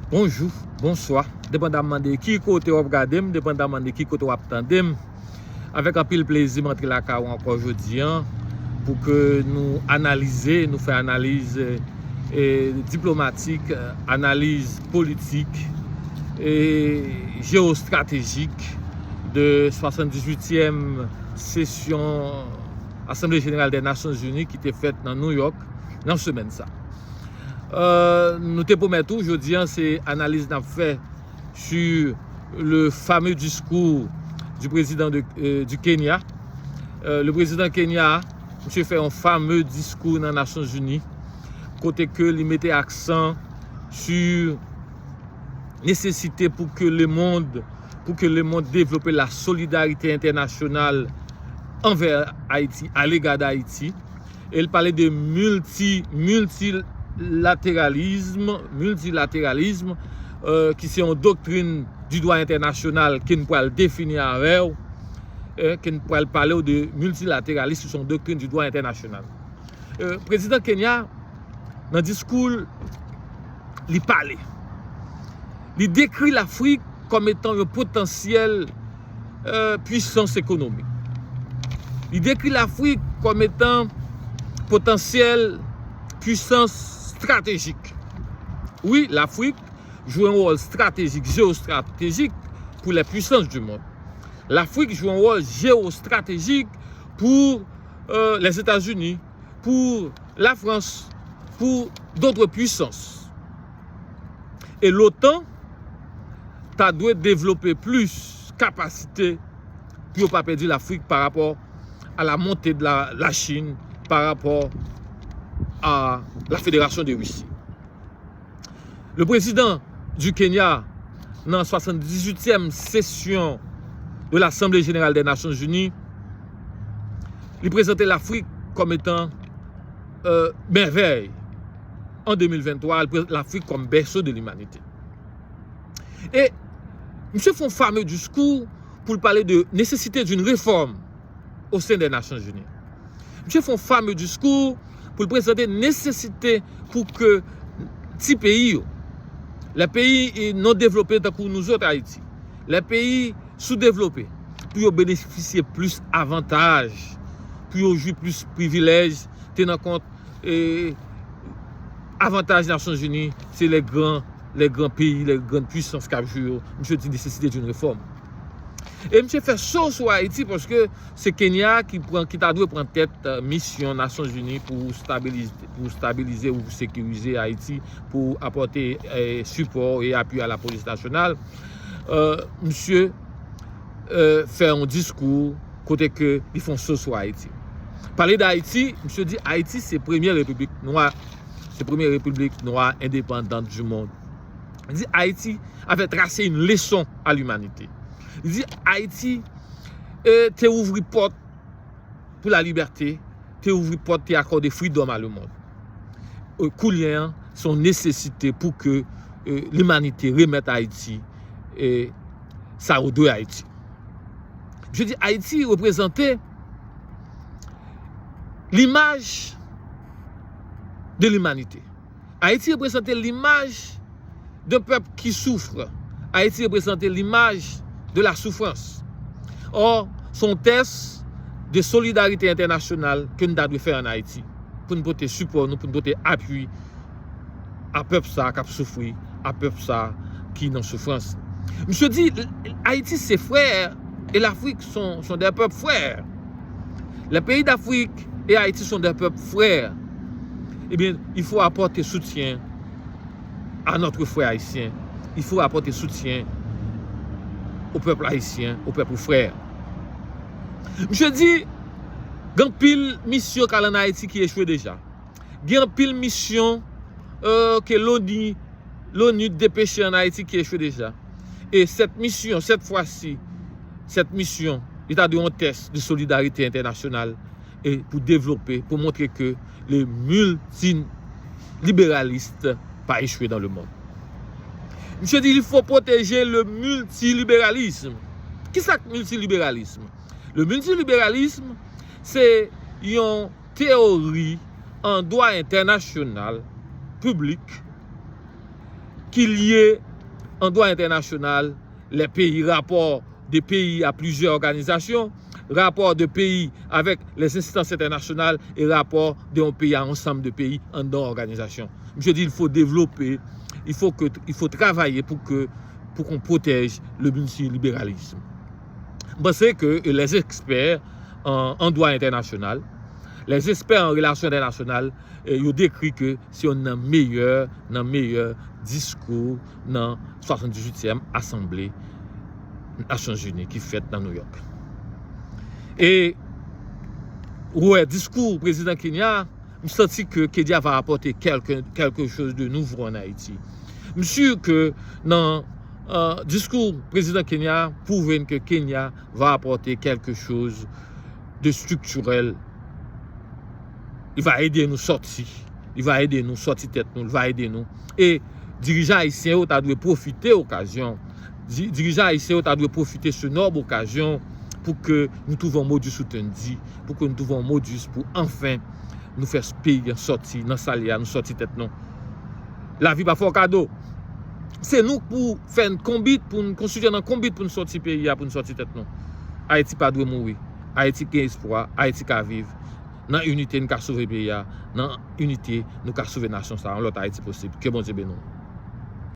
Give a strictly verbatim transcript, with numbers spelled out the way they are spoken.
Bonjou, bonswa, depandamman de ki kote w ap gade m, depandamman de ki kote w ap tande m. Avèk anpil plezi, m antre lakay ou ankò jodi a pou ke nou analize, nou fè analiz, e, diplomatik, analiz politik e jewostratejik de swasanndizwityèm sesyon Asanble Jeneral dè Nasyonzini ki te fèt nan New York nan semèn sa. E, nou te pwomèt ou, jodi a, se analiz n ap fè sur le fameux discours du président de, e, du Kenya. E, le président Kenya, misye fè yon fameux discours nan Nasyonzini, kote ke li mete aksan sur nesesite pou ke lemonn, pou ke lemonn devlope la solidarité internationale envers Haïti, à l'égard d'Haïti. E l pale de milti, miltilateralizm, miltilateralizm, e, ki se yon doktrin di dwa entènasyonal ke n pral defini avè w, e, ke n pral pale w de miltilateralizm, ki se yon doktrin di dwa entènasyonal. E, prezidan Kenya, nan diskou l, li pale. Li dekri Lafrik kòm etan yon potansyèl, e, pwisans ekonomik. Li dekri Lafrik kòm etan potansyèl pwisans estratejik. Wi, Lafrik jwe yon wòl estratejik, jewostratejik pou les puissances du monde. Lafrik jwe yon wòl jewostratejik pou, e, Lèzetazini, pou Lafrans, pou d'autres puissances. E l'OTAN ta dwe devlope plis kapasite pou yo pa pèdi Lafrik pa rapò a la montée de la, la Chine, pa rapò a la Fédération de Russie. Le président du Kenya, nan swasanndizwityèm sesyon de l'Assemblée Générale des Nations Unies, li prezante Lafrik kòm etan, e, mèvèy. An de mil venntwa, li prezante Lafrik kòm berceau de l'humanité. E misye fè yon fameux discours pou l pale de nécessité d'une réforme au sein des Nations Unies. Misye fè yon fameux discours pou l prezante nesesite pou ke ti peyi yo, lè peyi, e, non devlope tankou nou zòt Ayiti, lè peyi soudevlope, pou yo benefisye plis avantaj, pou yo jwi plis privilèj, tenan kont, e, avantaj Nasyonzini, se lè gran, lè gran peyi, lè gran pwisans k ap jwi yo. Misye di nécessité d'une réforme. E misye fè so sou Ayiti paske se Kenya ki pran, ki ta dwe pran tèt, e, misyon Nasyonzini pou stabilize, pou stabilize ou sekirize Ayiti, pou apòte, e, sipò e apui a la polis nasyonal. E, misye, e, fè yon diskou kote ke li fè yon so sou Ayiti. Pale de Ayiti, misye di Ayiti se premye repiblik nwa, se premye repiblik nwa endepandant du monde. Li di Ayiti avait tracé une leçon à l'humanité. Li di Ayiti, e, te ouvri pòt pou lalibète, te ouvri pòt, te akòde freedom a lemonn. E, kounye a, se yon nesesite pou ke, e, limanite remèt Ayiti, e, sa yo dwe Ayiti. Je di Ayiti reprezante limaj de limanite. Ayiti reprezante limaj d'un peuple qui souffre. Ayiti reprezante limaj de la souffrance. Or, se yon tès de solidarite entènasyonal ke n ta dwe fè ann Ayiti pou n pote sipò nou, pou n pote apui a pèp sa a k ap soufri, a pèp sa a ki nan soufrans. Misye di, Ayiti se frè e Lafrik sont, sont des peuples frères. Les pays d'Afrique et Haïti sont des peuples frères. Eh bien, il faut apporter soutien à notre frère haïtien. Il faut apporter soutien au peuple haïtien, au peuple frère. Misye di, gen anpil misyon k al ann Ayiti ki echwe deja. Gen anpil misyon, e, ke l'ONU, l'ONU depeche ann Ayiti ki echwe deja. E cette mission, cette fois-ci, cette mission, li ta dwe yon tès de solidarite entènasyonal e pou devlope, pou montre ke le multilateralisme pa echwe dans le monde. Misye di, il faut protéger le multilatéralisme. Kisa k miltilateralism? Le multilatéralisme, se yon teyori an dwa entènasyonal piblik qu'il y ait en droit international les pays, rapport de pays à plusieurs organisations, rapport de pays avec les instances internationales et rapport de yon peyi a ansanm de peyi anndan òganizasyon. Misye di, il faut développer, il faut que, il faut travailler pour que, pour qu'on protège le multilatéralisme. M panse ke les experts en, en droit international, les experts en relations internationales, eh, yo dekri ke se youn nan meyè, nan meyè diskou nan swasanndizuityèm asanble Nasyonzini ki fèt nan New York. E ou wè diskou prezidan Kenya, m santi ke Kenya va apòte quelque, quelque chose de nouveau en Haïti. M si ke nan, euh, diskou prezidan Kenya pwouve n ke Kenya va apòte quelque chose de structurel. Li va ede nou sòti. Li va ede nou sòti tèt nou. Li va ede nou. E dirijan ayisyen yo ta dwe pwofite okazyon. Di, dirijan ayisyen yo ta dwe pwofite se nòb okazyon pou ke nou twouve yon modus outendi, pou ke nou twouve yon modus pou anfen nou fè peyi an sòti nan sa l ye a, nou sòti tèt nou. Lavi pa fè w kado. Se nou k pou fè n konbit, pou n konstitye nan konbit pou n sòti peyi a, pou n sòti tèt nou. Ayiti pa dwe mouri. Ayiti gen espwa, Ayiti ka viv. Nan inite, n ka sove peyi a. Nan inite, nou ka sove nasyon sa a. Yon lòt Ayiti posib. Ke Bondye beni w.